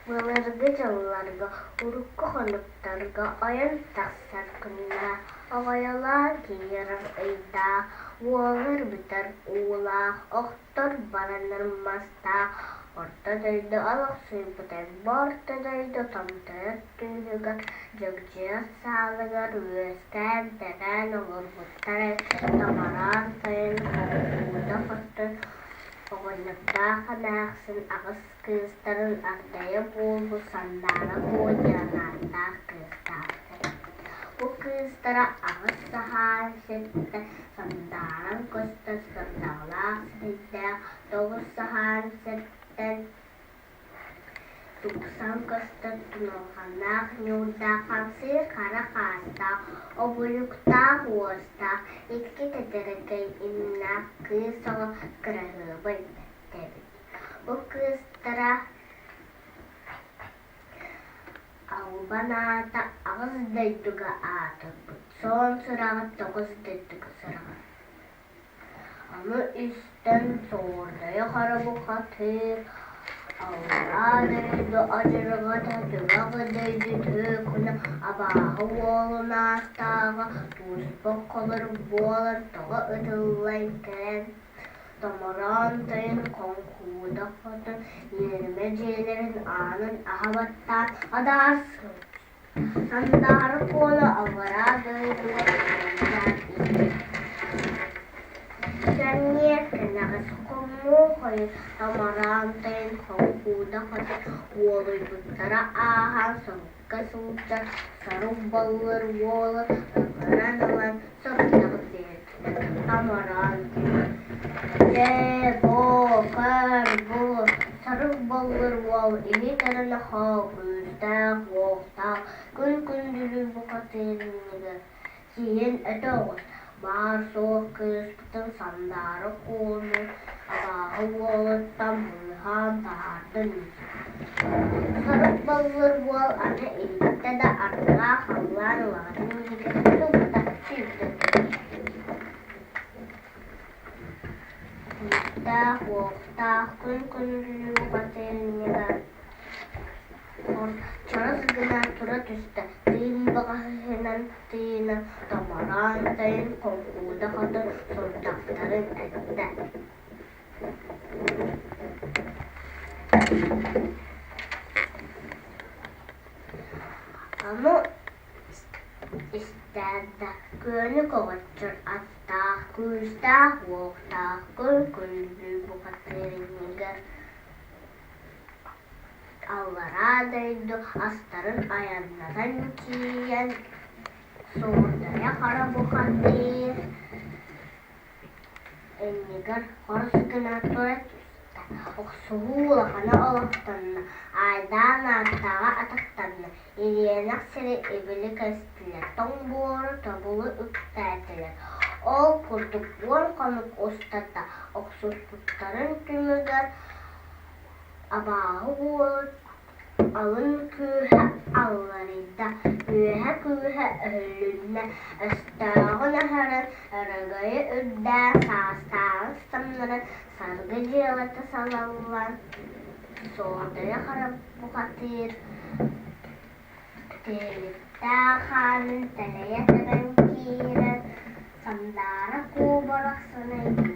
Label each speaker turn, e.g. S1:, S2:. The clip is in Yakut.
S1: Былыргы дьылларга, урукку хонуктарга ойон тахсар күннээх, оҕойолоон киирэр ыйдаах, уолар бүтэр уулаах, охтор баранар мастаах, Орто дойду олохсуйбута бу орто дойду томтойор түүнүгэр, дьөгдьүйэр саалыгар үөскээн-тэрээн олорбуттар томороон сайын хоҥкууда хотун оҕонньордоох эмээхсин аҕыс кыыстарын ардайа буолбут Сандаара Куо диэн ааттаах кыыстаахтар. Бу кыыстара аҕыс саһаан сиртэн сандааран көстөр сырдаҕалаах сирэйдээх, тоҕус саһаан сиртэн тупсан көстөр туналҕаннаах ньуурдаах, хамсыыр хара хаастаах, обуйуктаах уостаах, икки тэтэркэй имнээх кыыс оҕо кыраһыабай эбит. Бу кыыстара албан аата аҕыс дойдуга аатырбыт, суон сураҕа тоҕус дойдуга сураҕырбыт. Аны истэн Суордайы хара бухатыыр, аллараа дойду адьырҕата түгэх дойду түөкүнэ абааһы уолун ааттааҕа туспа холорук буолан тоҕо ытыллан кэлэн томороон тойон хоҥкууда хотун иэримэ дьиэлэрин аанын аһа баттаан адаарыс Сандаара Куола аллараа дойдуга айаннаан иһэр. Кэмниэ кэнэҕэс хоммуо хойут томороон тойон хоҥкууда хотун уолуйбуттара ааһан сорукка сылдьар сорук боллур уолу ыҥыран ылан сорудах биэрдилэр томороон тойон «Дьэ, боо, көр бу, сорук боллур уол иһит эрэ нохоо күүстээх, уохтаах, күн күндүлүү бухатыыр иннигэр сиһин өтө оҕус, баар-суох кыыспытын Сандаара Куону абааһы уолуттан быыһаан таһаардын» Сорук боллур уол аны иһиттэ да арҕаа халлаан улаҕатын иһигэр сылбата сүүрдэ Күүстээх-уохтаах күн күндүлүү бухатыырынньыгар чорос гына тура түстэ, тыын баҕаһынан тыынан томороон тойон хоҥкууда хотун сорудахтарын эттэ. Аны истээт да, күөнү көҕөччөр аттаах, күүстээх-уохтаах күн күндү бухатыырынньыгар аллараа дойду астарын айаннатан тиийэн Суордайа хара бухатыыр иннигэр хорус гына тура түстэ, охсуһуу улахана олохтонно, айдаан ааттааҕа атахтанна, ириэнэх сири ибили кэстилэр, тоҥ буору тобулу үктээтилэр. Ол курдук уон хонук устата охсуспуттарын түмүгэр абааһы уолу Алын күүһэ алларыйда, үөһэ күүһэ өһүлүннэ, өстөөҕүн аһаран, өрөгөйү үрдээн, саастааҕын самнаран, саргы дьыалата салаллан, суордайа хара бухатыыр тиһиликтээх хаанын тэлэйэ тэбэн киирэн, сандаара куобарах санайда.